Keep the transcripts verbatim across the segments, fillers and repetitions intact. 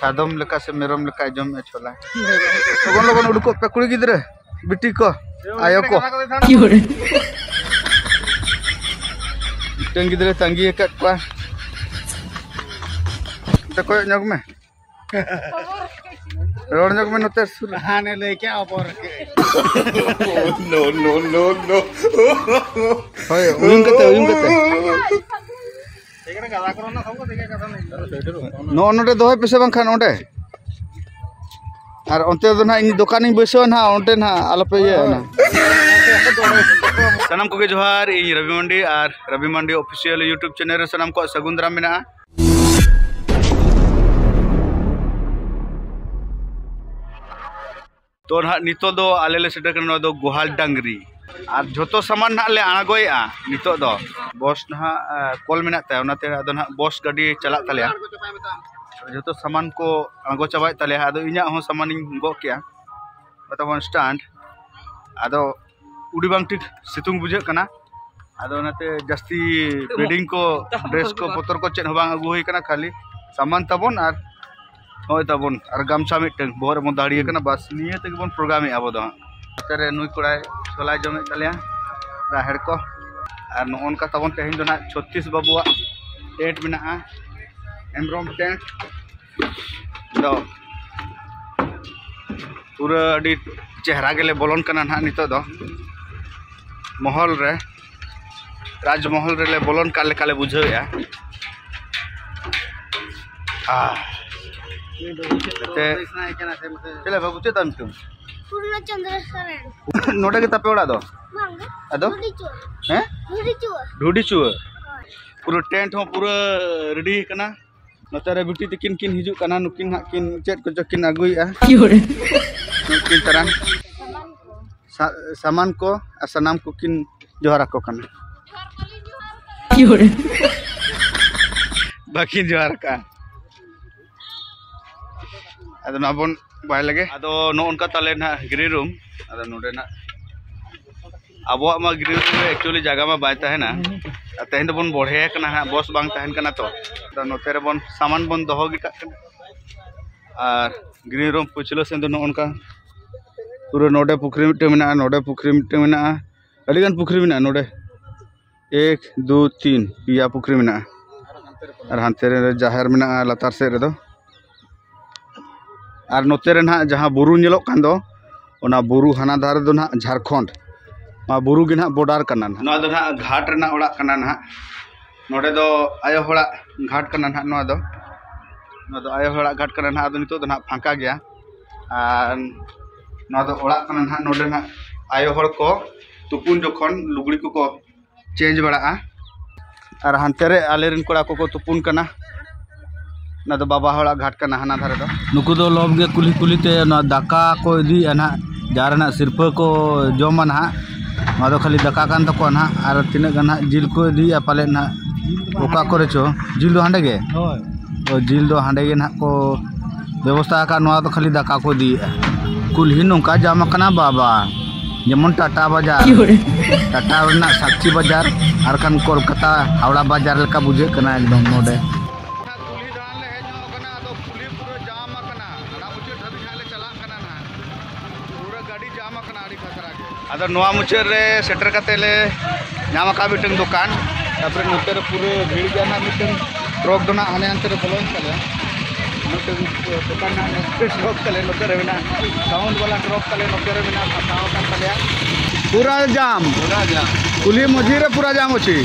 ᱥᱟᱫᱚᱢ ᱞᱮᱠᱟ ᱥᱮ ᱢᱮᱨᱚᱢ ᱞᱮᱠᱟᱭ ᱡᱚᱢᱮᱫᱼᱟ ᱪᱷᱳᱞᱟ᱾ ᱞᱚᱜᱚᱱ ᱞᱚᱜᱚᱱ ᱩᱰᱩᱠᱚᱜ ᱯᱮ ᱠᱩᱲᱤ ᱜᱤᱫᱽᱨᱟᱹ, ᱵᱤᱴᱤ ᱠᱚ, ᱟᱭᱳ ᱠᱚ᱾ ᱢᱤᱫᱴᱟᱝ ᱜᱤᱫᱽᱨᱟᱹ ᱛᱟᱺᱜᱤ ᱟᱠᱟᱫ ᱠᱚᱣᱟ᱾ ᱚᱱᱛᱮ ᱠᱚᱭᱚᱜ ᱧᱚᱜ ᱢᱮ᱾ ᱨᱚᱲ ᱧᱚᱜ ᱢᱮ ᱱᱚᱛᱮ ᱥᱩᱨ ᱨᱮ᱾ ᱦᱟᱱᱮ ᱞᱟᱹᱭ ᱠᱮᱜᱼᱟ ᱚᱵᱚᱨ ᱠᱮ᱾ No, no, no, no. ᱦᱳᱭ, ᱩᱭᱩᱝ ᱠᱟᱛᱮ, ᱩᱭᱩᱝ ᱠᱟᱛᱮ᱾ ᱱᱚᱜᱼᱚ ᱱᱚᱰᱮ ᱫᱚᱦᱚᱭ ᱯᱮᱥᱮ ᱵᱟᱝᱠᱷᱟᱱ ᱚᱸᱰᱮ᱾ ᱟᱨ ᱚᱱᱛᱮ ᱫᱚ ᱱᱟᱦᱟᱜ ᱤᱧ ᱫᱚᱠᱟᱱᱤᱧ ᱵᱟᱹᱭᱥᱟᱹᱣᱟ ᱱᱟᱦᱟᱜ, ᱚᱸᱰᱮ ᱱᱟᱦᱟᱜ ᱟᱞᱚᱯᱮ ᱤᱭᱟᱹᱭᱟ ᱚᱱᱟ᱾ ᱥᱟᱱᱟᱢ ᱠᱚᱜᱮ ᱡᱚᱦᱟᱨ, ᱤᱧ ᱨᱚᱵᱤ ᱢᱟᱱᱰᱤ ᱟᱨ ᱨᱚᱵᱤ ᱢᱟᱱᱰᱤ Official YouTube channel ᱨᱮ ᱥᱟᱱᱟᱢ ᱠᱚᱣᱟᱜ ᱥᱟᱹᱜᱩᱱ ᱫᱟᱨᱟᱢ ᱢᱮᱱᱟᱜᱼᱟ᱾ ᱛᱚ ᱱᱟᱦᱟᱜ ᱱᱤᱛᱚᱜ ᱫᱚ ᱟᱞᱮ ᱞᱮ ᱥᱮᱴᱮᱨ ᱠᱟᱱᱟ ᱱᱚᱣᱟ ᱫᱚ ᱜᱳᱦᱟᱞ ᱰᱟᱝᱨᱤ᱾ ᱟᱨ ᱡᱷᱚᱛᱚ ᱥᱟᱢᱟᱱ ᱱᱟᱦᱟᱜ ᱞᱮ ᱟᱬᱜᱚᱭᱮᱜᱼᱟ ᱱᱤᱛᱚᱜ ᱫᱚ᱾ ᱵᱚᱥ ᱱᱟᱦᱟᱜ, ᱟ, ᱠᱚᱞ ᱢᱮᱱᱟᱜ ᱛᱟᱭᱟ, ᱚᱱᱟᱛᱮ ᱟᱫᱚ ᱱᱟᱦᱟᱜ ᱵᱚᱥ ᱜᱟᱹᱰᱤ ᱪᱟᱞᱟᱜ ᱛᱟᱞᱮᱭᱟ᱾ ᱡᱷᱚᱛᱚ ᱥᱟᱢᱟᱱ ᱠᱚ ᱟᱬᱜᱚ ᱪᱟᱵᱟᱭᱮᱫ ᱛᱟᱞᱮᱭᱟ᱾ ᱟᱫᱚ ᱤᱧᱟᱹᱜ ᱦᱚᱸ ᱥᱟᱢᱟᱱᱤᱧ ᱜᱚᱜ ᱠᱮᱜᱼᱟ, ᱢᱮᱛᱟᱵᱚᱱ ᱥᱴᱟᱱᱰ᱾ ᱟᱫᱚ ᱩᱰᱤ ᱵᱟᱝ ᱴᱷᱤᱠ ᱥᱤᱛᱩᱝ ᱵᱩᱡᱷᱟᱹᱜ ᱠᱟᱱᱟ, ᱟᱫᱚ ᱚᱱᱟᱛᱮ ᱡᱟᱹᱥᱛᱤ ᱵᱮᱰᱤᱝ ᱠᱚ, ᱰᱨᱮᱥ ᱠᱚ, ᱵᱚᱛᱚᱨ ᱠᱚ ᱪᱮᱫ ᱦᱚᱸ ᱵᱟᱝ ᱟᱹᱜᱩ ᱦᱩᱭ ᱠᱟᱱᱟ, ᱠᱷᱟᱹᱞᱤ ᱥᱟᱢᱟᱱ ᱛᱟᱵᱚᱱ ᱟᱨ ᱱᱚᱜᱼᱚᱭ ᱛᱟᱵᱚᱱ ᱟᱨ ᱜᱟᱢᱪᱷᱟ ᱢᱤᱫᱴᱟᱝ ᱵᱚᱦᱚᱜ ᱨᱮᱵᱚᱱ ᱫᱟᱲᱤᱭ ᱠᱟᱱᱟ᱾ ᱵᱟᱥ, ᱱᱤᱭᱟᱹ ᱛᱮᱜᱮ ᱵᱚᱱ ᱯᱨᱳᱜᱨᱟᱢᱮᱜᱼᱟ ᱟᱵᱚ ᱫᱚ ᱦᱟᱸᱜ᱾ ᱱᱚᱛᱮ ᱨᱮ ᱱᱩᱭ ᱠᱚᱲᱟᱭ ᱪᱷᱳᱞᱟᱭ ᱡᱚᱢᱮᱫ ᱛᱟᱞᱮᱭᱟ, ᱨᱟᱦᱮᱲ ᱠᱚ᱾ ᱟᱨ ᱱᱚᱜᱼᱚ ᱱᱚᱝᱠᱟ ᱛᱟᱵᱚᱱ ᱛᱮᱦᱮᱧ ᱫᱚ ᱱᱟᱦᱟᱜ ᱪᱷᱚᱛᱤᱥ ᱵᱟᱹᱵᱩᱣᱟᱜ ᱴᱮᱱᱴ ᱢᱮᱱᱟᱜᱼᱟ, ᱦᱮᱢᱵᱨᱚᱢ ᱴᱮᱱᱴ᱾ ᱫᱚ ᱯᱩᱨᱟᱹ ᱟᱹᱰᱤ ᱪᱮᱦᱨᱟ ᱜᱮᱞᱮ ᱵᱚᱞᱚᱱ ᱠᱟᱱᱟ ᱱᱟᱦᱟᱜ ᱱᱤᱛᱚᱜ ᱫᱚ ᱢᱚᱦᱚᱞ ᱨᱮ, ᱨᱟᱡᱽ ᱢᱚᱦᱚᱞ ᱨᱮᱞᱮ ᱵᱚᱞᱚᱱ ᱠᱟᱱ ᱞᱮᱠᱟᱞᱮ ᱵᱩᱡᱷᱟᱹᱣᱮᱜᱼᱟ᱾ ᱟᱦ᱾ ᱮᱱᱛᱮ, ᱪᱮᱫ ᱞᱮ ᱵᱟᱹᱵᱩ, ᱪᱮᱫ ᱛᱟᱢ ᱧᱩᱛᱩᱢ? ᱯᱩᱨᱱᱚ ᱪᱚᱱᱫᱨᱚ ᱥᱚᱨᱮᱱ᱾ ᱱᱚᱰᱮ ᱜᱮ ᱛᱟᱯᱮ ᱚᱲᱟᱜ ᱫᱚ? ᱵᱟᱝ ᱜᱮ᱾ ᱟᱫᱚ? ᱰᱷᱩᱰᱤᱪᱩᱣᱟᱹ᱾ ᱦᱮᱸ? ᱰᱷᱩᱰᱤᱪᱩᱣᱟᱹ᱾ ᱰᱷᱩᱰᱤᱪᱩᱣᱟᱹ᱾ ᱦᱳᱭ᱾ ᱯᱩᱨᱟᱹ ᱴᱮᱱᱴ ᱦᱚᱸ ᱯᱩᱨᱟᱹ ᱨᱮᱰᱤ ᱠᱟᱱᱟ᱾ ᱱᱚᱛᱮ ᱨᱮ ᱵᱤᱴᱤ ᱛᱟᱹᱠᱤᱱ ᱠᱤᱱ ᱦᱤᱡᱩᱜ ᱠᱟᱱᱟ, ᱱᱩᱠᱤᱱ ᱦᱟᱸᱜ ᱠᱤᱱ ᱪᱮᱫ ᱠᱚᱪᱚ ᱠᱤᱱ ᱟᱹᱜᱩᱭᱮᱜᱼᱟ᱾ ᱱᱩᱠᱤᱱ ᱛᱟᱨᱟᱝ ᱥᱟ-, ᱥᱟᱢᱟᱱ ᱠᱚ ᱟᱨ ᱥᱟᱱᱟᱢ ᱠᱚᱠᱤᱱ ᱡᱚᱦᱟᱨ ᱟᱠᱚ ᱠᱟᱱᱟ᱾ ᱵᱟᱹᱠᱤᱱ ᱡᱚᱦᱟᱨ ᱠᱟᱜᱼᱟ᱾ ᱟᱫᱚ ᱱᱚᱣᱟ ᱵᱚᱱ ᱵᱟᱭ ᱞᱮᱜᱮ᱾ ᱟᱫᱚ ᱱᱚᱜᱼᱚ ᱱᱚᱝᱠᱟ ᱛᱟᱞᱮ ᱱᱟᱦᱟᱜ green room᱾ ᱟᱫᱚ ᱱᱚᱰᱮ ᱱᱟᱦᱟᱜ ᱟᱵᱚᱣᱟᱜ ᱢᱟ green room ᱨᱮ actually ᱡᱟᱭᱜᱟ ᱢᱟ ᱵᱟᱭ ᱛᱟᱦᱮᱱᱟ᱾ ᱟᱨ ᱛᱮᱦᱮᱧ ᱫᱚᱵᱚᱱ ᱵᱚᱲᱦᱮ ᱟᱠᱟᱱᱟ ᱦᱟᱸᱜ, ᱵᱚᱥ ᱵᱟᱝ ᱛᱟᱦᱮᱱ ᱠᱟᱱᱟ ᱛᱚ᱾ ᱟᱫᱚ ᱱᱚᱛᱮ ᱨᱮᱵᱚᱱ ᱥᱟᱢᱟᱱ ᱵᱚᱱ ᱫᱚᱦᱚ ᱜᱤᱰᱤ ᱠᱟᱜ ᱠᱟᱱᱟ᱾ ᱟᱨ ᱜᱨᱤᱱ ᱨᱩᱢ ᱯᱟᱹᱪᱷᱞᱟᱹ ᱥᱮᱱ ᱫᱚ ᱱᱚᱜᱼᱚ ᱱᱚᱝᱠᱟ ᱯᱩᱨᱟᱹ ᱱᱚᱰᱮ ᱯᱩᱠᱷᱨᱤ ᱢᱤᱫᱴᱟᱝ ᱢᱮᱱᱟᱜᱼᱟ, ᱱᱚᱰᱮ ᱯᱩᱠᱷᱨᱤ ᱢᱤᱫᱴᱟᱝ ᱢᱮᱱᱟᱜᱼᱟ, ᱟᱹᱰᱤᱜᱟᱱ ᱯᱩᱠᱷᱨᱤ ᱢᱮᱱᱟᱜᱼᱟ ᱱᱚᱰᱮ, ᱮᱠ ᱫᱩ ᱛᱤᱱ, ᱯᱮᱭᱟ ᱯᱩᱠᱷᱨᱤ ᱢᱮᱱᱟᱜᱼᱟ᱾ ᱟᱨ ᱦᱟᱱᱛᱮ ᱨᱮ ᱡᱟᱦᱮᱨ ᱢᱮᱱᱟᱜᱼᱟ ᱞᱟᱛᱟᱨ ᱥᱮᱫ ᱨᱮᱫᱚ᱾ ᱟᱨ ᱱᱚᱛᱮ ᱨᱮ ᱱᱟᱦᱟᱜ ᱡᱟᱦᱟᱸ ᱵᱩᱨᱩ ᱧᱮᱞᱚᱜ ᱠᱟᱱ ᱫᱚ, ᱚᱱᱟ ᱵᱩᱨᱩ ᱦᱟᱱᱟ ᱫᱷᱟᱨᱮ ᱫᱚ ᱱᱟᱦᱟᱜ ᱡᱷᱟᱲᱠᱷᱚᱸᱰ, ᱱᱚᱣᱟ ᱵᱩᱨᱩ ᱜᱮ ᱱᱟᱦᱟᱜ ᱵᱚᱰᱟᱨ ᱠᱟᱱᱟ ᱱᱟᱦᱟᱜ᱾ ᱱᱚᱣᱟ ᱫᱚ ᱱᱟᱦᱟᱜ ᱜᱷᱟᱴ ᱨᱮᱱᱟᱜ ᱚᱲᱟᱜ ᱠᱟᱱᱟ ᱱᱟᱦᱟᱜ᱾ ᱱᱚᱰᱮ ᱫᱚ ᱟᱭᱳ ᱦᱚᱲᱟᱜ ᱜᱷᱟᱴ ᱠᱟᱱᱟ ᱱᱟᱦᱟᱜ᱾ ᱱᱚᱣᱟ ᱫᱚ, ᱱᱚᱣᱟ ᱫᱚ ᱟᱭᱳ ᱦᱚᱲᱟᱜ ᱜᱷᱟᱴ ᱠᱟᱱᱟ ᱱᱟᱦᱟᱜ᱾ ᱟᱫᱚ ᱱᱤᱛᱚᱜ ᱫᱚ ᱱᱟᱦᱟᱜ ᱯᱷᱟᱸᱠᱟ ᱜᱮᱭᱟ᱾ ᱟᱨ ᱱᱚᱣᱟ ᱫᱚ ᱚᱲᱟᱜ ᱠᱟᱱᱟ ᱱᱟᱦᱟᱜ᱾ ᱱᱚᱰᱮ ᱱᱟᱦᱟᱜ ᱟᱭᱳ ᱦᱚᱲ ᱠᱚ ᱛᱩᱯᱩᱱ ᱡᱚᱠᱷᱚᱱ ᱞᱩᱜᱽᱲᱤ ᱠᱚᱠᱚ ᱪᱮᱧᱡᱽ ᱵᱟᱲᱟᱜᱼᱟ᱾ ᱟᱨ ᱦᱟᱱᱛᱮ ᱨᱮ ᱟᱞᱮ ᱨᱮᱱ ᱠᱚᱲᱟ ᱠᱚᱠᱚ ᱛᱩᱯᱩᱱ ᱠᱟᱱᱟ᱾ ᱚᱱᱟ ᱫᱚ ᱵᱟᱵᱟ ᱦᱚᱲᱟᱜ ᱜᱷᱟᱴ ᱠᱟᱱᱟ ᱦᱟᱱᱟ ᱫᱷᱟᱨᱮ ᱫᱚ᱾ ᱱᱩᱠᱩ ᱫᱚ ᱞᱚᱵ ᱜᱮ ᱠᱩᱞᱦᱤ ᱠᱩᱞᱦᱤ ᱛᱮ ᱚᱱᱟ ᱫᱟᱠᱟ ᱠᱚ ᱤᱫᱤᱭᱮᱫᱼᱟ ᱱᱟᱦᱟᱜ, ᱡᱟᱦᱟᱸ ᱨᱮᱱᱟᱜ ᱥᱤᱨᱯᱟᱹ ᱠᱚ ᱡᱚᱢᱟ ᱱᱟᱦᱟᱜ᱾ ᱱᱚᱣᱟ ᱫᱚ ᱠᱷᱟᱹᱞᱤ ᱫᱟᱠᱟ ᱠᱟᱱ ᱛᱟᱠᱚᱣᱟ ᱱᱟᱦᱟᱜ᱾ ᱟᱨ ᱛᱤᱱᱟᱹᱜ ᱜᱟᱱ ᱱᱟᱦᱟᱜ ᱡᱤᱞ ᱠᱚ ᱤᱫᱤᱭᱮᱫᱼᱟ ᱯᱟᱞᱮᱫ ᱱᱟᱦᱟᱜ, ᱚᱠᱟ ᱠᱚᱨᱮ ᱪᱚ ᱡᱤᱞ ᱫᱚ ᱦᱟᱸᱰᱮ ᱜᱮ᱾ ᱦᱳᱭ᱾ ᱛᱚ ᱡᱤᱞ ᱫᱚ ᱦᱟᱸᱰᱮ ᱜᱮ ᱱᱟᱦᱟᱜ ᱠᱚ ᱵᱮᱵᱚᱥᱛᱷᱟ ᱟᱠᱟᱫ, ᱱᱚᱣᱟ ᱫᱚ ᱠᱷᱟᱹᱞᱤ ᱫᱟᱠᱟ ᱠᱚ ᱤᱫᱤᱭᱮᱫᱼᱟ᱾ ᱠᱩᱞᱦᱤ ᱱᱚᱝᱠᱟ ᱡᱟᱢ ᱟᱠᱟᱱᱟ ᱵᱟᱵᱟ, ᱡᱮᱢᱚᱱ ᱴᱟᱴᱟ ᱵᱟᱡᱟᱨ, ᱴᱟᱴᱟ ᱨᱮᱱᱟᱜ ᱥᱟᱠᱪᱤ ᱵᱟᱡᱟᱨ, ᱟᱨ ᱠᱷᱟᱱ ᱠᱳᱞᱠᱟᱛᱟ ᱦᱟᱣᱲᱟ ᱵᱟᱡᱟᱨ ᱞᱮᱠᱟ ᱵᱩᱡᱷᱟᱹᱜ ᱠᱟᱱᱟ ᱮᱠᱫᱚᱢ ᱱᱚᱰᱮ᱾ ᱠᱩᱞᱦᱤ ᱫᱟᱬᱟᱱ ᱞᱮ ᱦᱮᱡ ᱧᱚᱜ ᱟᱠᱟᱱᱟ, ᱟᱫᱚ ᱠᱩᱞᱦᱤ ᱯᱩᱨᱟᱹ ᱡᱟᱢ ᱟᱠᱟᱱᱟ, ᱦᱟᱱᱟ ᱢᱩᱪᱟᱹᱫ ᱫᱷᱟᱹᱵᱤᱡ ᱦᱟᱸᱜ ᱞᱮ ᱪᱟᱞᱟᱜ ᱠᱟᱱᱟ ᱱᱟᱦᱟᱜ᱾ ᱯᱩᱨᱟᱹ ᱜᱟᱹᱰᱤ ᱡᱟᱢ ᱟᱠᱟᱱᱟ ᱟᱹᱰᱤ ᱠᱷᱟᱛᱨᱟ ᱜᱮ᱾ ᱟᱫᱚ ᱱᱚᱣᱟ ᱢᱩᱪᱟᱹᱫ ᱨᱮ ᱥᱮᱴᱮᱨ ᱠᱟᱛᱮ ᱞᱮ ᱧᱟᱢ ᱟᱠᱟᱫ ᱢᱤᱫᱴᱟᱝ ᱫᱚᱠᱟᱱ, ᱛᱟᱨᱯᱚᱨᱮ ᱱᱚᱛᱮ ᱨᱮ ᱯᱩᱨᱟᱹ ᱵᱷᱤᱲ ᱜᱮᱭᱟ ᱱᱟᱦᱟᱜ᱾ ᱢᱤᱫᱴᱟᱝ ᱴᱨᱚᱠ ᱫᱚ ᱱᱟᱦᱟᱜ ᱦᱟᱱᱮ ᱦᱟᱱᱛᱮ ᱨᱮ ᱵᱚᱞᱚᱭᱮᱱ ᱛᱟᱞᱮᱭᱟ᱾ ᱢᱤᱫᱴᱟᱝ ᱫᱚᱠᱟᱱ ᱱᱟᱦᱟᱜ ᱱᱚᱛᱮ ᱴᱨᱚᱠ ᱛᱟᱞᱮ ᱱᱚᱛᱮ ᱨᱮ ᱢᱮᱱᱟᱜᱼᱟ, ᱥᱟᱣᱩᱱᱰ ᱵᱟᱞᱟ ᱴᱨᱚᱠ ᱛᱟᱞᱮ ᱱᱚᱛᱮ ᱨᱮ ᱢᱮᱱᱟᱜᱼᱟ, ᱯᱷᱟᱸᱥᱟᱣ ᱟᱠᱟᱱ ᱛᱟᱞᱮᱭᱟ᱾ ᱯᱩᱨᱟ ᱡᱟᱢ, ᱯᱩᱨᱟ ᱡᱟᱢ᱾ ᱠᱩᱞᱦᱤ ᱢᱟᱹᱡᱷᱤ ᱨᱮ ᱯᱩᱨᱟ ᱡᱟᱢ ᱚᱪᱷᱤ᱾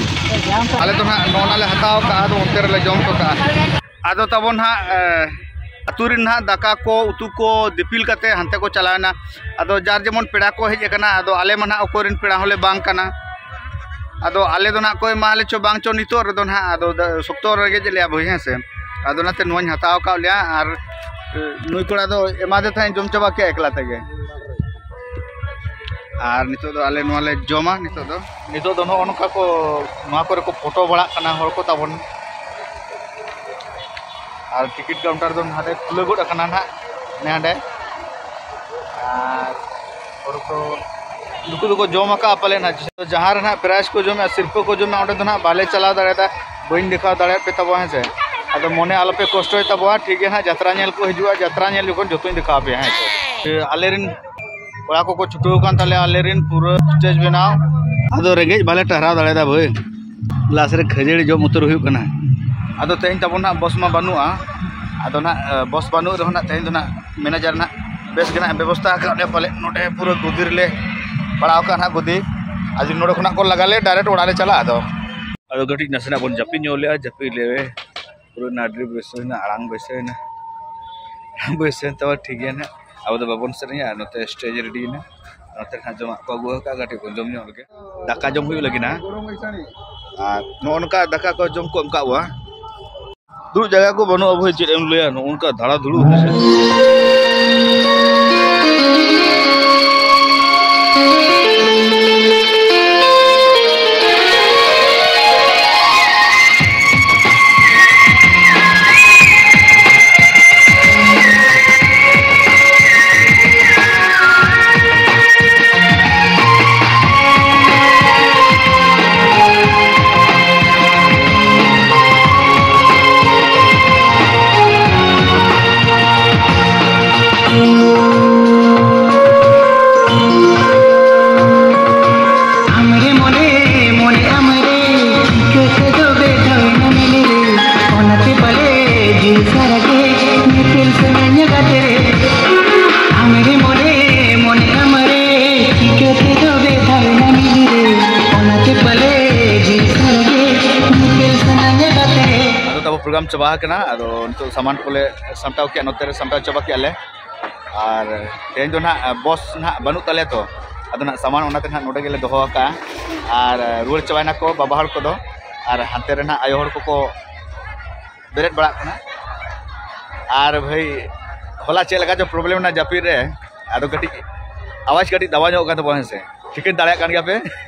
ᱟᱞᱮ ᱫᱚ ᱱᱟᱦᱟᱜ ᱱᱚᱜᱼᱚ ᱱᱟ ᱞᱮ ᱦᱟᱛᱟᱣ ᱠᱟᱜᱼᱟ, ᱟᱫᱚ ᱚᱱᱛᱮ ᱨᱮᱞᱮ ᱡᱚᱢ ᱦᱚᱴᱚ ᱠᱟᱜᱼᱟ᱾ ᱟᱫᱚ ᱛᱟᱵᱚᱱ ᱦᱟᱸᱜ, ᱮ, ᱟᱹᱛᱩ ᱨᱮᱱ ᱦᱟᱸᱜ ᱫᱟᱠᱟ ᱠᱚ ᱩᱛᱩ ᱠᱚ ᱫᱤᱯᱤᱞ ᱠᱟᱛᱮ ᱦᱟᱱᱛᱮ ᱠᱚ ᱪᱟᱞᱟᱣᱮᱱᱟ᱾ ᱟᱫᱚ ᱡᱟᱨ ᱡᱮᱢᱚᱱ ᱯᱮᱲᱟ ᱠᱚ ᱦᱮᱡ ᱟᱠᱟᱱᱟ, ᱟᱫᱚ ᱟᱞᱮ ᱢᱟ ᱱᱟᱦᱟᱜ ᱚᱠᱚᱭ ᱨᱮᱱ ᱯᱮᱲᱟ ᱦᱚᱸᱞᱮ ᱵᱟᱝ ᱠᱟᱱᱟ᱾ ᱟᱫᱚ ᱟᱞᱮ ᱫᱚ ᱱᱟᱦᱟᱜ ᱠᱚ ᱮᱢᱟ ᱞᱮ ᱪᱚ ᱵᱟᱝ ᱪᱚ ᱱᱤᱛᱚᱜ ᱨᱮᱫᱚ ᱱᱟᱦᱟᱜ, ᱟᱫᱚ ᱫᱟ-, ᱥᱚᱠᱛᱚ ᱨᱮᱸᱜᱮᱡ ᱞᱮᱭᱟ ᱵᱷᱟᱹᱭ, ᱦᱮᱸ ᱥᱮ᱾ ᱟᱫᱚ ᱚᱱᱟᱛᱮ ᱱᱚᱣᱟᱧ ᱦᱟᱛᱟᱣ ᱟᱠᱟᱫ ᱞᱮᱭᱟ᱾ ᱟᱨ, ᱮ, ᱱᱩᱭ ᱠᱚᱲᱟ ᱫᱚ ᱮᱢᱟᱫᱮ ᱛᱟᱦᱮᱸᱫ, ᱡᱚᱢ ᱪᱟᱵᱟ ᱠᱮᱫ ᱮᱠᱞᱟ ᱛᱮᱜᱮ᱾ ᱟᱨ ᱱᱤᱛᱚᱜ ᱫᱚ ᱟᱞᱮ ᱱᱚᱣᱟ ᱞᱮ ᱡᱚᱢᱟ᱾ ᱱᱤᱛᱚᱜ ᱫᱚ, ᱱᱤᱛᱚᱜ ᱫᱚ ᱱᱚᱜᱼᱚ ᱱᱚᱝᱠᱟ ᱠᱚ, ᱱᱚᱣᱟ ᱠᱚᱨᱮ ᱠᱚ ᱯᱷᱳᱴᱳ ᱵᱟᱲᱟᱜ ᱠᱟᱱᱟ ᱦᱚᱲ ᱠᱚ ᱛᱟᱵᱚᱱ᱾ ᱟᱨ ᱴᱤᱠᱤᱴ ᱠᱟᱣᱩᱱᱴᱟᱨ ᱫᱚ ᱱᱟᱰᱮ ᱠᱷᱩᱞᱟᱹᱣ ᱜᱚᱫ ᱟᱠᱟᱱᱟ ᱱᱟᱦᱟᱜ, ᱱᱮ ᱦᱟᱸᱰᱮ᱾ ᱟᱨ ᱦᱚᱲ ᱠᱚ, ᱱᱩᱠᱩ ᱫᱚᱠᱚ ᱡᱚᱢ ᱟᱠᱟᱫᱼᱟ ᱯᱟᱞᱮ ᱱᱟᱦᱟᱜ᱾ ᱡᱟᱦᱟᱸ ᱨᱮ ᱱᱟᱦᱟᱜ ᱯᱨᱟᱭᱤᱡᱽ ᱠᱚ ᱡᱚᱢᱮᱜᱼᱟ, ᱥᱤᱨᱯᱟᱹ ᱠᱚ ᱡᱚᱢᱮᱜᱼᱟ, ᱚᱸᱰᱮ ᱫᱚ ᱱᱟᱦᱟᱜ ᱵᱟᱞᱮ ᱪᱟᱞᱟᱣ ᱫᱟᱲᱮᱭᱟᱫᱟ᱾ ᱵᱟᱹᱧ ᱫᱮᱠᱷᱟᱣ ᱫᱟᱲᱮᱭᱟᱫ ᱯᱮ ᱛᱟᱵᱚᱱᱟ, ᱦᱮᱸ ᱥᱮ᱾ ᱟᱫᱚ ᱢᱚᱱᱮ ᱟᱞᱚᱯᱮ ᱠᱚᱥᱴᱚᱭ ᱛᱟᱵᱚᱣᱟ, ᱴᱷᱤᱠ ᱜᱮᱭᱟ ᱱᱟᱦᱟᱜ, ᱡᱟᱛᱨᱟ ᱧᱮᱞ ᱠᱚ ᱦᱤᱡᱩᱜᱼᱟ, ᱡᱟᱛᱨᱟ ᱧᱮᱞ ᱡᱚᱠᱷᱚᱱ ᱡᱚᱛᱚᱧ ᱫᱮᱠᱷᱟᱣ ᱟᱯᱮᱭᱟ, ᱦᱮᱸ ᱥᱮ᱾ ᱟᱞᱮ ᱨᱮᱱ ᱠᱚᱲᱟ ᱠᱚᱠᱚ ᱪᱷᱩᱴᱟᱹᱣ ᱟᱠᱟᱱ ᱛᱟᱞᱮᱭᱟ, ᱟᱞᱮ ᱨᱮᱱ ᱯᱩᱨᱟᱹ ᱥᱴᱮᱡᱽ ᱵᱮᱱᱟᱣ᱾ ᱟᱫᱚ ᱨᱮᱸᱜᱮᱡ ᱵᱟᱞᱮ ᱴᱟᱨᱦᱟᱣ ᱫᱟᱲᱮᱭᱟᱫᱟ ᱵᱷᱟᱹᱭ, ᱞᱟᱥ ᱨᱮ ᱠᱷᱟᱹᱡᱟᱹᱲᱤ ᱡᱚᱢ ᱩᱛᱟᱹᱨ ᱦᱩᱭᱩᱜ ᱠᱟᱱᱟ᱾ ᱟᱫᱚ ᱛᱮᱦᱮᱧ ᱛᱟᱵᱚᱱ ᱱᱟᱦᱟᱜ ᱵᱚᱥ ᱢᱟ ᱵᱟᱹᱱᱩᱜᱼᱟ, ᱟᱫᱚ ᱱᱟᱦᱟᱜ ᱵᱚᱥ ᱵᱟᱹᱱᱩᱜ ᱨᱮᱦᱚᱸ ᱱᱟᱦᱟᱜ ᱛᱮᱦᱮᱧ ᱫᱚ ᱱᱟᱦᱟᱜ ᱢᱮᱱᱮᱡᱟᱨ ᱱᱟᱦᱟᱜ ᱵᱮᱥ ᱜᱮ ᱱᱟᱦᱟᱜ ᱵᱮᱵᱚᱥᱛᱷᱟ ᱟᱠᱟᱫ ᱞᱮᱭᱟ ᱯᱟᱞᱮ, ᱱᱚᱰᱮ ᱯᱩᱨᱟᱹ ᱜᱚᱫᱤ ᱨᱮᱞᱮ ᱯᱟᱲᱟᱣ ᱟᱠᱟᱫ ᱱᱟᱦᱟᱜ ᱜᱚᱫᱤ᱾ ᱟᱨ ᱡᱩᱫᱤ ᱱᱚᱰᱮ ᱠᱷᱚᱱᱟᱜ ᱠᱚ ᱞᱟᱜᱟ ᱞᱮᱭᱟ, ᱰᱟᱭᱨᱮᱠᱴ ᱚᱲᱟᱜ ᱞᱮ ᱪᱟᱞᱟᱜᱼᱟ᱾ ᱟᱫᱚ ᱟᱫᱚ ᱠᱟᱹᱴᱤᱡ ᱱᱟᱥᱮᱱᱟᱜ ᱵᱚᱱ ᱡᱟᱹᱯᱤᱫ ᱧᱚᱜ ᱞᱮᱜᱼᱟ, ᱡᱟᱹᱯᱤᱫ ᱞᱮ ᱯᱩᱨᱟᱹ ᱱᱟᱰᱨᱤ ᱵᱟᱹᱭᱥᱟᱹᱣ ᱮᱱᱟ, ᱟᱲᱟᱝ ᱵᱟᱹᱭᱥᱟᱹᱣ ᱮᱱᱟ, ᱵᱟᱹᱭᱥᱟᱹᱣ ᱮᱱ ᱛᱟᱵᱚᱱ ᱴᱷᱤᱠ ᱜᱮᱭᱟ ᱱᱟᱦᱟᱜ᱾ ᱟᱵᱚ ᱫᱚ ᱵᱟᱵᱚᱱ ᱥᱮᱨᱮᱧᱟ, ᱟᱨ ᱱᱚᱛᱮ ᱥᱴᱮᱡᱽ ᱨᱮᱰᱤ ᱮᱱᱟ, ᱱᱚᱛᱮ ᱱᱟᱦᱟᱜ ᱡᱚᱢᱟᱜ ᱠᱚ ᱟᱹᱜᱩ ᱟᱠᱟᱫᱼᱟ, ᱠᱟᱹᱴᱤᱡ ᱵᱚᱱ ᱡᱚᱢ ᱧᱚᱜ ᱞᱮᱜᱮ᱾ ᱫᱟᱠᱟ ᱡᱚᱢ ᱦᱩᱭᱩᱜ ᱞᱟᱹᱜᱤᱫ ᱱᱟᱦᱟᱜ, ᱟᱨ ᱱᱚᱜᱼᱚ ᱱᱚᱝᱠᱟ ᱫᱟᱠᱟ ᱠᱚ ᱡᱚᱢ ᱠᱚ ᱮᱢ ᱠᱟᱜ ᱵᱚᱣᱟ᱾ ᱫᱩᱲᱩᱵ ᱡᱟᱭᱜᱟ ᱠᱚ ᱵᱟᱹᱱᱩᱜᱼᱟ ᱵᱷᱟᱹᱭ, ᱪᱮᱫ ᱮᱢ ᱞᱟᱹᱭᱟ, ᱱᱚᱜᱼᱚ ᱱᱚᱝᱠᱟ ᱫᱷᱟᱲᱟ ᱫᱷᱩᱲᱩ᱾ ᱟᱢᱨᱮ ᱢᱚᱱᱮ, ᱢᱚᱱᱮ ᱟᱢᱨᱮ, ᱪᱤᱠᱟᱹᱛᱮ ᱡᱚᱵᱮ ᱫᱷᱟᱣᱮᱱᱟ ᱢᱤᱞᱤᱨᱮ, ᱚᱱᱟᱛᱮ ᱯᱟᱞᱮ ᱡᱤᱣᱤ ᱥᱟᱨᱟᱜᱮ ᱧᱮᱯᱮᱞ ᱥᱟᱱᱟᱧᱟ ᱜᱟᱛᱮ ᱨᱮ᱾ ᱟᱢᱨᱮ ᱢᱚᱱᱮ, ᱢᱚᱱᱮ ᱟᱢᱨᱮ, ᱪᱤᱠᱟᱹᱛᱮ ᱡᱚᱵᱮ ᱫᱷᱟᱣᱮᱱᱟ ᱢᱤᱞᱤᱨᱮ, ᱚᱱᱟᱛᱮ ᱯᱟᱞᱮ ᱡᱤᱣᱤ ᱥᱟᱨᱟᱜᱮ ᱧᱮᱯᱮᱞ ᱥᱟᱱᱟᱧᱟ ᱜᱟᱛᱮ ᱨᱮ᱾ ᱟᱫᱚ ᱛᱟᱵᱚ ᱯᱨᱳᱜᱨᱟᱢ ᱪᱟᱵᱟ ᱟᱠᱟᱱᱟ᱾ ᱟᱫᱚ ᱱᱤᱛᱚᱜ ᱥᱟᱢᱟᱱ ᱠᱚᱞᱮ ᱥᱟᱢᱴᱟᱣ ᱠᱮᱜᱼᱟ, ᱱᱚᱛᱮ ᱨᱮ ᱥᱟᱢᱴᱟᱣ ᱪᱟᱵᱟ ᱠᱮᱜᱼᱟ ᱞᱮ᱾ ᱟᱨ ᱛᱮᱦᱮᱧ ᱫᱚ ᱱᱟᱦᱟᱜ ᱵᱚᱥ ᱱᱟᱦᱟᱜ ᱵᱟᱹᱱᱩᱜ ᱛᱟᱞᱮᱭᱟ ᱛᱚ, ᱟᱫᱚ ᱱᱟᱦᱟᱜ ᱥᱟᱢᱟᱱ ᱚᱱᱟᱛᱮ ᱱᱟᱦᱟᱜ ᱱᱚᱰᱮ ᱜᱮᱞᱮ ᱫᱚᱦᱚ ᱟᱠᱟᱜᱼᱟ᱾ ᱟᱨ ᱨᱩᱣᱟᱹᱲ ᱪᱟᱵᱟᱭᱮᱱᱟ ᱠᱚ ᱵᱟᱵᱟ ᱦᱚᱲ ᱠᱚᱫᱚ, ᱟᱨ ᱦᱟᱱᱛᱮ ᱨᱮ ᱱᱟᱦᱟᱜ ᱟᱭᱳ ᱦᱚᱲ ᱠᱚᱠᱚ ᱵᱮᱨᱮᱫ ᱵᱟᱲᱟᱜ ᱠᱟᱱᱟ᱾ ᱟᱨ ᱵᱷᱟᱹᱭ, ᱦᱚᱞᱟ ᱪᱮᱫ ᱞᱮᱠᱟ ᱪᱚ ᱯᱨᱚᱵᱞᱮᱢ ᱮᱱᱟ ᱡᱟᱹᱯᱤᱫ ᱨᱮ, ᱟᱫᱚ ᱠᱟᱹᱴᱤᱡ ᱟᱣᱟᱡᱽ ᱠᱟᱹᱴᱤᱡ ᱫᱟᱵᱟᱣ ᱧᱚᱜ ᱠᱟᱱ ᱛᱟᱵᱚᱱᱟ, ᱦᱮᱸ ᱥᱮ? ᱴᱷᱤᱠᱟᱹ ᱫᱟᱲᱮᱭᱟᱜ ᱠᱟᱱ ᱜᱮᱭᱟ ᱯᱮ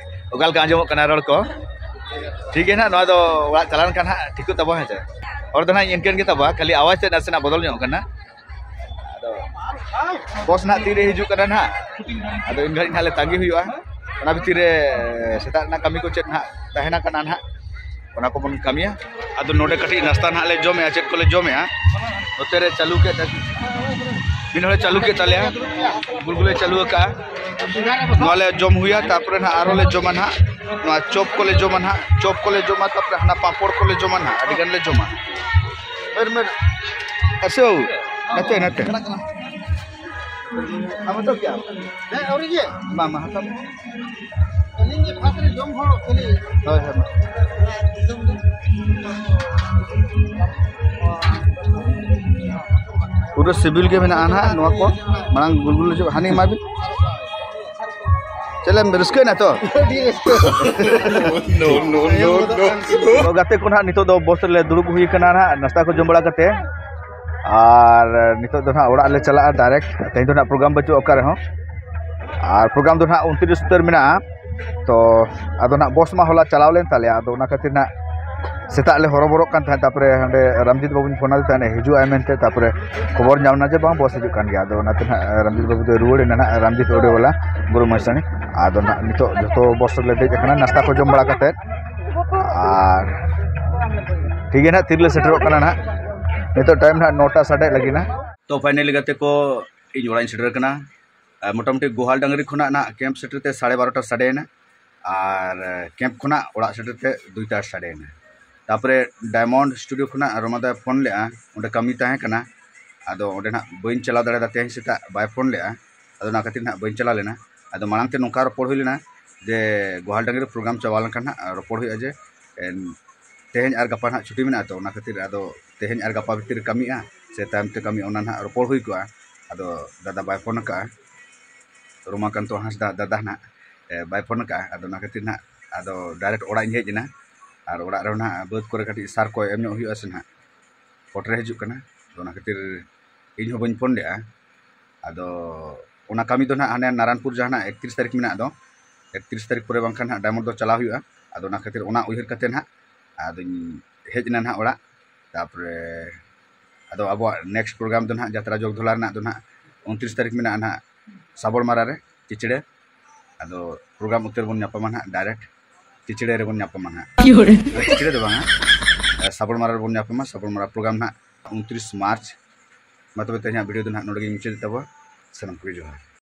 ᱚᱠᱟ ᱞᱮᱠᱟ ᱟᱸᱡᱚᱢᱚᱜ ᱠᱟᱱᱟ ᱨᱚᱲ ᱠᱚ᱾ ᱴᱷᱤᱠ ᱜᱮᱭᱟ ᱱᱟᱦᱟᱜ, ᱱᱚᱣᱟ ᱫᱚ ᱚᱲᱟᱜ ᱪᱟᱞᱟᱣ ᱞᱮᱱᱠᱷᱟᱱ ᱦᱟᱸᱜ ᱴᱷᱤᱠᱚᱜ ᱛᱟᱵᱚᱱᱟ, ᱦᱮᱸ ᱥᱮ? ᱦᱚᱲ ᱫᱚ ᱱᱟᱦᱟᱜ ᱤᱱᱠᱟᱹᱱ ᱜᱮ ᱛᱟᱵᱚᱱᱟ, ᱠᱷᱟᱹᱞᱤ ᱟᱣᱟᱡᱽ ᱛᱮᱫ ᱱᱟᱥᱮᱱᱟᱜ ᱵᱚᱫᱚᱞ ᱧᱚᱜ ᱠᱟᱱᱟ᱾ ᱟᱫᱚ ᱵᱚᱥ ᱱᱟᱦᱟᱜ ᱛᱤᱨᱮ ᱦᱤᱡᱩᱜ ᱠᱟᱱᱟ ᱱᱟᱦᱟᱜ, ᱟᱫᱚ ᱤᱱ ᱜᱷᱟᱹᱲᱤᱡ ᱱᱟᱦᱟᱜ ᱞᱮ ᱛᱟᱺᱜᱤ ᱦᱩᱭᱩᱜᱼᱟ᱾ ᱚᱱᱟ ᱵᱷᱤᱛᱤᱨ ᱨᱮ ᱥᱮᱛᱟᱜ ᱨᱮᱱᱟᱜ ᱠᱟᱹᱢᱤ ᱠᱚ ᱪᱮᱫ ᱱᱟᱦᱟᱜ ᱛᱟᱦᱮᱱᱟ ᱠᱟᱱᱟ ᱱᱟᱦᱟᱜ, ᱚᱱᱟ ᱠᱚᱵᱚᱱ ᱠᱟᱹᱢᱤᱭᱟ᱾ ᱟᱫᱚ ᱱᱚᱰᱮ ᱠᱟᱹᱴᱤᱡ ᱱᱟᱥᱛᱟ ᱱᱟᱦᱟᱜ ᱞᱮ ᱡᱚᱢᱮᱜᱼᱟ᱾ ᱪᱮᱫ ᱠᱚᱞᱮ ᱡᱚᱢᱮᱜᱼᱟ? ᱱᱚᱛᱮ ᱨᱮ ᱪᱟᱹᱞᱩ ᱠᱮᱫ, ᱢᱤᱫ ᱦᱚᱲᱮ ᱪᱟᱹᱞᱩ ᱠᱮᱫ ᱛᱟᱞᱮᱭᱟ, ᱜᱩᱞᱜᱩᱞᱮ ᱪᱟᱹᱞᱩ ᱟᱠᱟᱫᱼᱟ᱾ ᱱᱚᱣᱟ ᱞᱮ ᱡᱚᱢ ᱦᱩᱭᱟ, ᱛᱟᱨᱯᱚᱨᱮ ᱱᱟᱦᱟᱜ ᱟᱨᱦᱚᱸ ᱞᱮ ᱡᱚᱢᱟ ᱱᱟᱦᱟᱜ᱾ ᱱᱚᱣᱟ ᱪᱚᱯ ᱠᱚᱞᱮ ᱡᱚᱢᱟ ᱱᱟᱦᱟᱜ, ᱪᱚᱯ ᱠᱚᱞᱮ ᱡᱚᱢᱟ, ᱛᱟᱨᱯᱚᱨᱮ ᱦᱟᱱᱟ ᱯᱟᱯᱚᱲ ᱠᱚᱞᱮ ᱡᱚᱢᱟ ᱱᱟᱦᱟᱜ, ᱟᱹᱰᱤ ᱜᱟᱱ ᱞᱮ ᱡᱚᱢᱟ᱾ ᱢᱮᱨ, ᱢᱮᱨ, ᱟᱥᱚ, ᱱᱟᱛᱮ, ᱱᱟᱛᱮ᱾ ᱟᱢ ᱦᱟᱛᱟᱣ ᱠᱮᱜᱼᱟᱢ? ᱦᱮᱸ, ᱟᱹᱣᱨᱤ ᱜᱮ᱾ ᱢᱟ, ᱢᱟ, ᱦᱟᱛᱟᱣ ᱢᱮ᱾ ᱟᱹᱞᱤᱧ ᱜᱮ ᱯᱷᱟᱥᱴ ᱨᱮ ᱡᱚᱢ ᱦᱚᱲ ᱠᱷᱟᱹᱞᱤ᱾ ᱦᱳᱭ, ᱦᱳᱭ, ᱢᱟ᱾ ᱯᱩᱨᱟᱹ ᱥᱤᱵᱤᱞ ᱜᱮ ᱢᱮᱱᱟᱜᱼᱟ ᱱᱟᱦᱟᱜ ᱱᱚᱣᱟ ᱠᱚ᱾ ᱢᱟᱲᱟᱝ ᱜᱩᱞᱜᱩᱞ ᱦᱤᱡᱩᱜ, ᱦᱟᱹᱱᱤ ᱮᱢᱟᱭ ᱵᱤᱱ᱾ ᱪᱮᱫ ᱮᱢ ᱨᱟᱹᱥᱠᱟᱹᱭᱮᱱᱟ ᱛᱚ? ᱟᱹᱰᱤ ᱨᱟᱹᱥᱠᱟᱹ᱾ No, no, no, no. ᱛᱚ ᱜᱟᱛᱮ ᱠᱚ ᱱᱟᱦᱟᱜ ᱱᱤᱛᱚᱜ ᱫᱚ ᱵᱚᱥ ᱨᱮᱞᱮ ᱫᱩᱲᱩᱵ ᱦᱩᱭ ᱠᱟᱱᱟ ᱱᱟᱦᱟᱜ, ᱱᱟᱥᱛᱟ ᱠᱚ ᱡᱚᱢ ᱵᱟᱲᱟ ᱠᱟᱛᱮ᱾ ᱟᱨ ᱱᱤᱛᱚᱜ ᱫᱚ ᱱᱟᱦᱟᱜ ᱚᱲᱟᱜ ᱞᱮ ᱪᱟᱞᱟᱜᱼᱟ ᱰᱟᱭᱨᱮᱠᱴ᱾ ᱛᱮᱦᱮᱧ ᱫᱚ ᱱᱟᱦᱟᱜ ᱯᱨᱳᱜᱨᱟᱢ ᱵᱟᱹᱪᱩᱜᱼᱟ ᱚᱠᱟ ᱨᱮᱦᱚᱸ᱾ ᱟᱨ ᱯᱨᱳᱜᱨᱟᱢ ᱫᱚ ᱱᱟᱦᱟᱜ ᱩᱱᱛᱨᱤᱥ ᱩᱛᱟᱹᱨ ᱢᱮᱱᱟᱜᱼᱟ᱾ ᱛᱚ ᱟᱫᱚ ᱱᱟᱦᱟᱜ ᱵᱚᱥ ᱢᱟ ᱦᱚᱞᱟ ᱪᱟᱞᱟᱣ ᱞᱮᱱ ᱛᱟᱞᱮᱭᱟ, ᱟᱫᱚ ᱚᱱᱟ ᱠᱷᱟᱹᱛᱤᱨ ᱱᱟᱦᱟᱜ ᱥᱮᱛᱟᱜ ᱞᱮ ᱦᱚᱨᱚᱵᱚᱨᱚᱜ ᱠᱟᱱ ᱛᱟᱦᱮᱸᱫ᱾ ᱛᱟᱨᱯᱚᱨᱮ ᱦᱟᱸᱰᱮ ᱨᱟᱢᱡᱤᱛ ᱵᱟᱹᱵᱩᱧ ᱯᱷᱳᱱ ᱟᱫᱮ ᱛᱟᱦᱮᱸᱫ, ᱦᱤᱡᱩᱜ ᱟᱭ ᱢᱮᱱᱛᱮ᱾ ᱛᱟᱨᱯᱚᱨᱮ ᱠᱷᱚᱵᱚᱨ ᱧᱟᱢ ᱮᱱᱟ ᱡᱮ ᱵᱟᱝ, ᱵᱚᱥ ᱦᱤᱡᱩᱜ ᱠᱟᱱ ᱜᱮᱭᱟ᱾ ᱟᱫᱚ ᱚᱱᱟᱛᱮ ᱱᱟᱦᱟᱜ ᱨᱟᱢᱡᱤᱛ ᱵᱟᱹᱵᱩ ᱫᱚᱭ ᱨᱩᱣᱟᱹᱲ ᱮᱱᱟ ᱱᱟᱦᱟᱜ, ᱨᱟᱢᱡᱤᱛ ᱳᱰᱮᱣᱟᱞᱟ ᱵᱩᱨᱩ ᱢᱟᱹᱭᱥᱟᱹᱱᱤ᱾ ᱟᱫᱚ ᱱᱟᱦᱟᱜ ᱱᱤᱛᱚᱜ ᱡᱚᱛᱚ ᱵᱚᱥ ᱨᱮᱞᱮ ᱫᱮᱡ ᱟᱠᱟᱱᱟ ᱱᱟᱥᱛᱟ ᱠᱚ ᱡᱚᱢ ᱵᱟᱲᱟ ᱠᱟᱛᱮᱫ᱾ ᱟᱨ ᱴᱷᱤᱠ ᱜᱮᱭᱟ ᱱᱟᱦᱟᱜ, ᱛᱤᱨᱮᱞᱮ ᱥᱮᱴᱮᱨᱚᱜ ᱠᱟᱱᱟ ᱱᱟᱦᱟᱜ᱾ ᱱᱤᱛᱚᱜ ᱴᱟᱭᱤᱢ ᱱᱟᱦᱟᱜ ᱱᱚᱴᱟ ᱥᱟᱰᱮ ᱞᱟᱹᱜᱤᱫ ᱱᱟ᱾ ᱛᱚ ᱯᱷᱟᱭᱱᱟᱞᱤ ᱜᱟᱛᱮ ᱠᱚ, ᱤᱧ ᱚᱲᱟᱜ ᱤᱧ ᱥᱮᱴᱮᱨ ᱠᱟᱱᱟ᱾ ᱟᱨ ᱢᱚᱴᱟᱢᱩᱴᱤ ᱜᱳᱦᱟᱞ ᱰᱟᱝᱨᱤ ᱠᱷᱚᱱᱟᱜ ᱱᱟᱦᱟᱜ ᱠᱮᱢᱯ ᱥᱮᱴᱮᱨ ᱛᱮ ᱥᱟᱲᱮ ᱵᱟᱨᱚᱴᱟ ᱥᱟᱰᱮᱭᱮᱱᱟ᱾ ᱟᱨ ᱠᱮᱢᱯ ᱠᱷᱚᱱᱟᱜ ᱚᱲᱟᱜ ᱥᱮᱴᱮᱨ ᱛᱮ ᱫᱩᱭᱴᱟ ᱥᱟᱰᱮᱭᱮᱱᱟ᱾ ᱛᱟᱨᱯᱚᱨᱮ ᱰᱟᱭᱢᱚᱱᱰ ᱥᱴᱩᱰᱤᱭᱳ ᱠᱷᱚᱱᱟᱜ ᱨᱚᱢᱟ ᱫᱟᱭ ᱯᱷᱳᱱ ᱞᱮᱫᱼᱟ, ᱚᱸᱰᱮ ᱠᱟᱹᱢᱤ ᱛᱟᱦᱮᱸ ᱠᱟᱱᱟ᱾ ᱟᱫᱚ ᱚᱸᱰᱮ ᱱᱟᱦᱟᱜ ᱵᱟᱹᱧ ᱪᱟᱞᱟᱣ ᱫᱟᱲᱮᱭᱟᱫᱟ, ᱛᱮᱦᱮᱧ ᱥᱮᱛᱟᱜ ᱵᱟᱭ ᱯᱷᱳᱱ ᱞᱮᱫᱼᱟ᱾ ᱟᱫᱚ ᱚᱱᱟ ᱠᱷᱟᱹᱛᱤᱨ ᱱᱟᱦᱟᱜ ᱵᱟᱹᱧ ᱪᱟᱞᱟᱣ ᱞᱮᱱᱟ᱾ ᱟᱫᱚ ᱢᱟᱲᱟᱝ ᱛᱮ ᱱᱚᱝᱠᱟ ᱨᱚᱯᱚᱲ ᱦᱩᱭ ᱞᱮᱱᱟ ᱡᱮ ᱜᱳᱦᱟᱞ ᱰᱟᱝᱨᱤ ᱯᱨᱳᱜᱨᱟᱢ ᱪᱟᱵᱟ ᱞᱮᱱᱠᱷᱟᱱ ᱱᱟᱦᱟᱜ ᱨᱚᱯᱚᱲ ᱦᱩᱭᱩᱜᱼᱟ ᱡᱮ, ᱮᱱ, ᱛᱮᱦᱮᱧ ᱟᱨ ᱜᱟᱯᱟ ᱱᱟᱦᱟᱜ ᱪᱷᱩᱴᱤ ᱢᱮᱱᱟᱜᱼᱟ, ᱛᱚ ᱚᱱᱟ ᱠᱷᱟᱹᱛᱤᱨ ᱟᱫᱚ ᱛᱮᱦᱮᱧ ᱟᱨ ᱜᱟᱯᱟ ᱵᱷᱤᱛᱤᱨ ᱨᱮ ᱠᱟᱹᱢᱤᱜᱼᱟ ᱥᱮ ᱛᱟᱭᱚᱢ ᱛᱮ ᱠᱟᱹᱢᱤ, ᱚᱱᱟ ᱱᱟᱦᱟᱜ ᱨᱚᱯᱚᱲ ᱦᱩᱭ ᱠᱚᱜᱼᱟ᱾ ᱟᱫᱚ ᱫᱟᱫᱟ ᱵᱟᱭ ᱯᱷᱳᱱ ᱟᱠᱟᱫᱼᱟ, ᱨᱳᱢᱟᱠᱟᱱᱛᱚ ᱦᱟᱸᱥᱫᱟ ᱫᱟᱫᱟ ᱱᱟᱦᱟᱜ, ᱮ, ᱵᱟᱭ ᱯᱷᱳᱱ ᱟᱠᱟᱫᱼᱟ᱾ ᱟᱫᱚ ᱚᱱᱟ ᱠᱷᱟᱹᱛᱤᱨ ᱱᱟᱦᱟᱜ ᱟᱫᱚ ᱰᱟᱭᱨᱮᱠᱴ ᱚᱲᱟᱜ ᱤᱧ ᱦᱮᱡ ᱮᱱᱟ᱾ ᱟᱨ ᱚᱲᱟᱜ ᱨᱮᱦᱚᱸ ᱱᱟᱦᱟᱜ ᱵᱟᱹᱫᱽ ᱠᱚᱨᱮ ᱠᱟᱹᱴᱤᱡ ᱥᱟᱨ ᱠᱚ ᱮᱢ ᱧᱚᱜ ᱦᱩᱭᱩᱜᱼᱟ ᱥᱮ ᱱᱟᱦᱟᱜ, ᱯᱚᱴᱨᱮ ᱦᱤᱡᱩᱜ ᱠᱟᱱᱟ᱾ ᱟᱫᱚ ᱚᱱᱟ ᱠᱷᱟᱹᱛᱤᱨ ᱤᱧ ᱦᱚᱸ ᱵᱟᱹᱧ ᱯᱷᱳᱱ ᱞᱮᱫᱼᱟ᱾ ᱟᱫᱚ ᱚᱱᱟ ᱠᱟᱹᱢᱤ ᱫᱚ ᱱᱟᱦᱟᱜ ᱦᱟᱱᱮ ᱱᱟᱨᱟᱱᱯᱩᱨ ᱡᱟᱦᱟᱸ ᱱᱟᱦᱟᱜ ᱮᱠᱛᱨᱤᱥ ᱛᱟᱹᱨᱤᱠᱷ ᱢᱮᱱᱟᱜ ᱫᱚ, ᱮᱠᱛᱨᱤᱥ ᱛᱟᱹᱨᱤᱠᱷ ᱯᱚᱨᱮ ᱵᱟᱝᱠᱷᱟᱱ ᱱᱟᱦᱟᱜ ᱰᱟᱭᱢᱚᱱᱰ ᱫᱚ ᱪᱟᱞᱟᱣ ᱦᱩᱭᱩᱜᱼᱟ᱾ ᱟᱫᱚ ᱚᱱᱟ ᱠᱷᱟᱹᱛᱤᱨ ᱚᱱᱟ ᱩᱭᱦᱟᱹᱨ ᱠᱟᱛᱮ ᱱᱟᱦᱟᱜ ᱟᱫᱚᱧ ᱦᱮᱡ ᱮᱱᱟ ᱱᱟᱦᱟᱜ ᱚᱲᱟᱜ᱾ ᱛᱟᱨᱯᱚᱨᱮ ᱟᱫᱚ ᱟᱵᱚᱣᱟᱜ ᱱᱮᱠᱥᱴ ᱯᱨᱳᱜᱨᱟᱢ ᱫᱚ ᱱᱟᱦᱟᱜ ᱡᱟᱛᱨᱟ ᱡᱚᱜᱽ ᱫᱷᱚᱞᱟ ᱨᱮᱱᱟᱜ ᱫᱚ ᱱᱟᱦᱟᱜ ᱩᱱᱛᱨᱤᱥ ᱛᱟᱹᱨᱤᱠᱷ ᱢᱮᱱᱟᱜᱼᱟ ᱱᱟᱦᱟᱜ ᱥᱟᱵᱚᱲ ᱢᱟᱨᱟ ᱨᱮ, ᱪᱤᱪᱲᱮ᱾ ᱟᱫᱚ ᱯᱨᱳᱜᱨᱟᱢ ᱩᱛᱟᱹᱨ ᱵᱚᱱ ᱧᱟᱯᱟᱢᱟ ᱱᱟᱦᱟᱜ ᱰᱟᱭᱨᱮᱠᱴ᱾ ᱪᱤᱪᱲᱮ ᱨᱮᱵᱚᱱ ᱧᱟᱯᱟᱢᱟ ᱱᱟᱦᱟᱜ᱾ ᱪᱤᱪᱲᱮ ᱫᱚ ᱵᱟᱝᱟ, ᱥᱟᱵᱚᱲ ᱢᱟᱨᱟ ᱨᱮᱵᱚᱱ ᱧᱟᱯᱟᱢᱟ᱾ ᱥᱟᱵᱚᱲ ᱢᱟᱨᱟ ᱯᱨᱳᱜᱨᱟᱢ ᱱᱟᱦᱟᱜ ᱩᱱᱛᱨᱤᱥ ᱢᱟᱨᱪ᱾ ᱢᱟ ᱛᱚᱵᱮ ᱛᱮᱦᱮᱧᱟᱜ ᱵᱷᱤᱰᱤᱭᱳ ᱫᱚ ᱱᱟᱦᱟᱜ ᱱᱚᱰᱮ ᱜᱤᱧ ᱢᱩᱪᱟᱹᱫᱮᱫ ᱛᱟᱵᱚᱱᱟ᱾ ᱥᱟᱱᱟᱢ ᱠᱚᱜᱮ ᱡᱚᱦᱟᱨ᱾